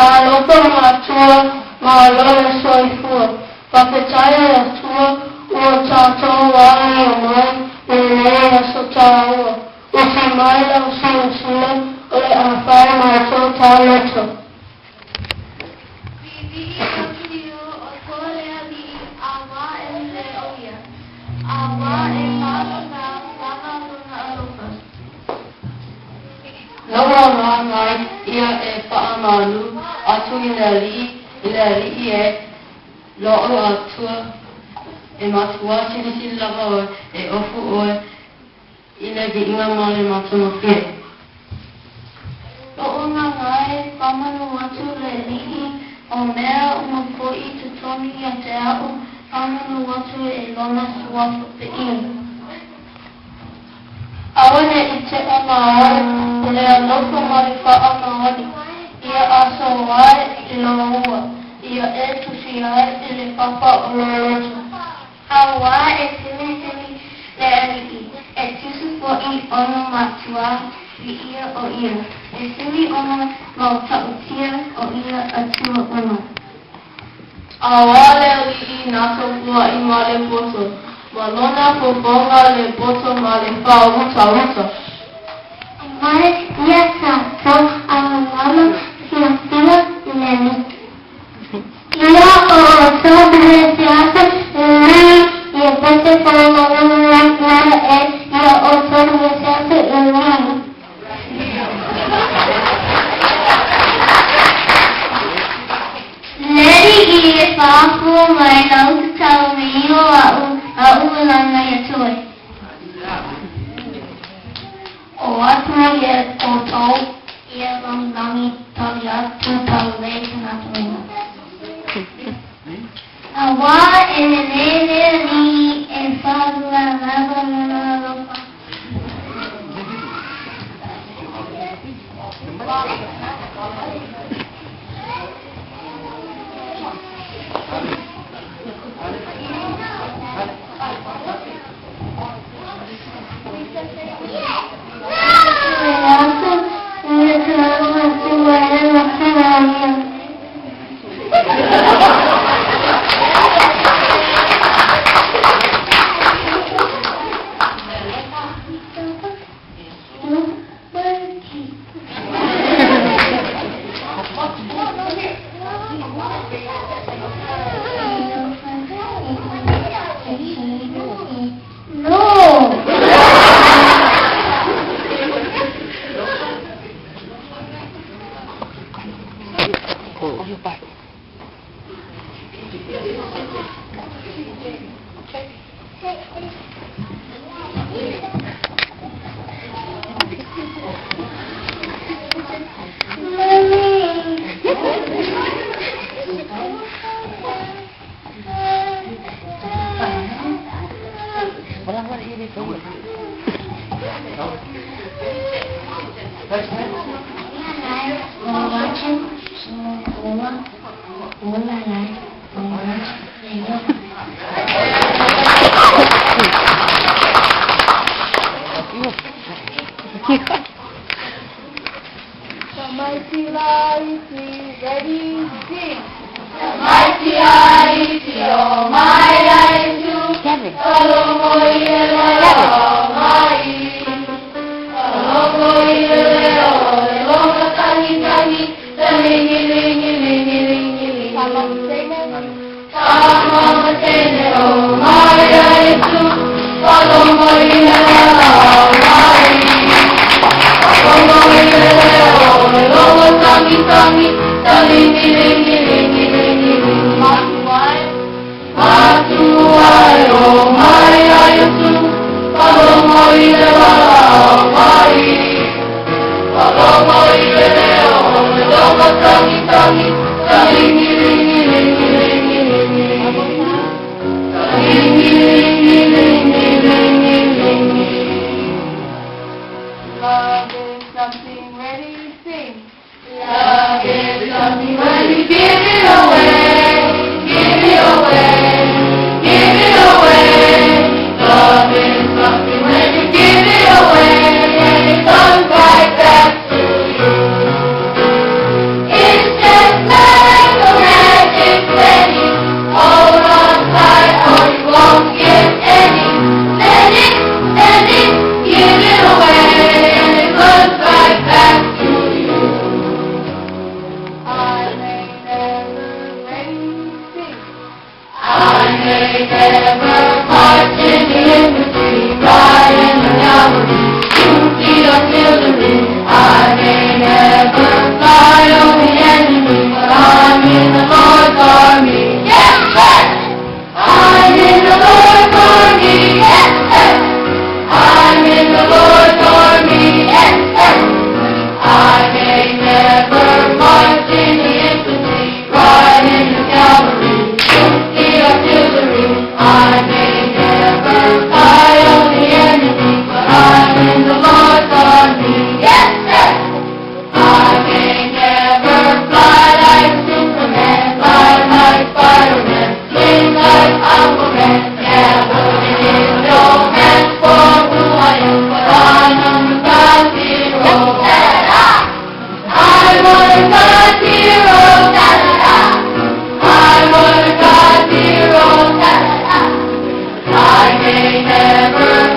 Alofa Matua, malo le soifua. Faafetai e le Atua ua tatou aloaia mai i lenei aso taua. Usi mai lau silasila o le a fai matou taloto. Viivii atu io o toa le alii a wa e lele o ia, a wa e faalogau lava lona alofa. Laua magai ia e faamanu atu i le Alii, i le Alii e, lo'u Atua, e matuā silisili lava oe, e ofu oe i le viiga ma le matagofie. Lo'u gagae faamanu atu le Alii, o mea uma foi i totonu ia te a'u, faamanu atu e lona Suafa Paia. Aua ne i tea ma oe i le alofa ma le faamaoni, ia aso ae i lou ua, ia e tusi ai i le papa o lou loto. Auā e silisili le Alii, e tusa foʻi ona matuā viia o ia, e sili ona mautautia o ia Atua uma. Auā le Alii na kapuaʻi ma le poto, ma lona fofoga le poto ma le fāutauta. Mai ia tatou alalala silasila i le Alii. Ia o outou mea siasa lei ia pese faalala e ia outou mea siasa i lei. Leli i e faafua mai lau tatau me io aʻu, aʻu e lana ia toe. O atu ia outou ia lagilagi tali atu tau lei kanaka uma. A wā e lele le alii e faalua lava lona alofa. No! Tamaiti laiti, ready, sing. Tamaiti laiti o mai aitu, Alomo i le leo mai. Alomo i le leo, le longa tangi tangi, ta lingi lingi lingi lingi lingi. Tama tene o mai aitu, Alomo i le leo mai. Alomo i le leo, le longa tangi tangi, ta lingi lingi lingi lingi lingi. Matuai o mai aitu, Alomo i le leo mai. Alomo i le leo, le longa tangi tangi, ta lingi lingi lingi lingi lingi. Ta lingi lingi lingi lingi lingi. Love is something, ready, sing. Love is something when you give it. I may never march in the infantry, ride in the cavalry, shoot the artillery. I may never fly on the enemy, but I'm in the Lord's army. Yes, sir! I'm in the Lord's army. Yes, sir! I'm in the Lord's army. Yes, sir! I may never march in the infantry, ride in the cavalry, shoot the artillery. I may never fight on the enemy, but I'm in the Lord's army. Yes, sir! I may never fly like Superman, fly like Spider-Man, swing like Aquaman, never give no man for who I am, but I'm a God's hero. I'm a God's hero. Da, da, da. I'm a God's hero. Da, da, da. I may never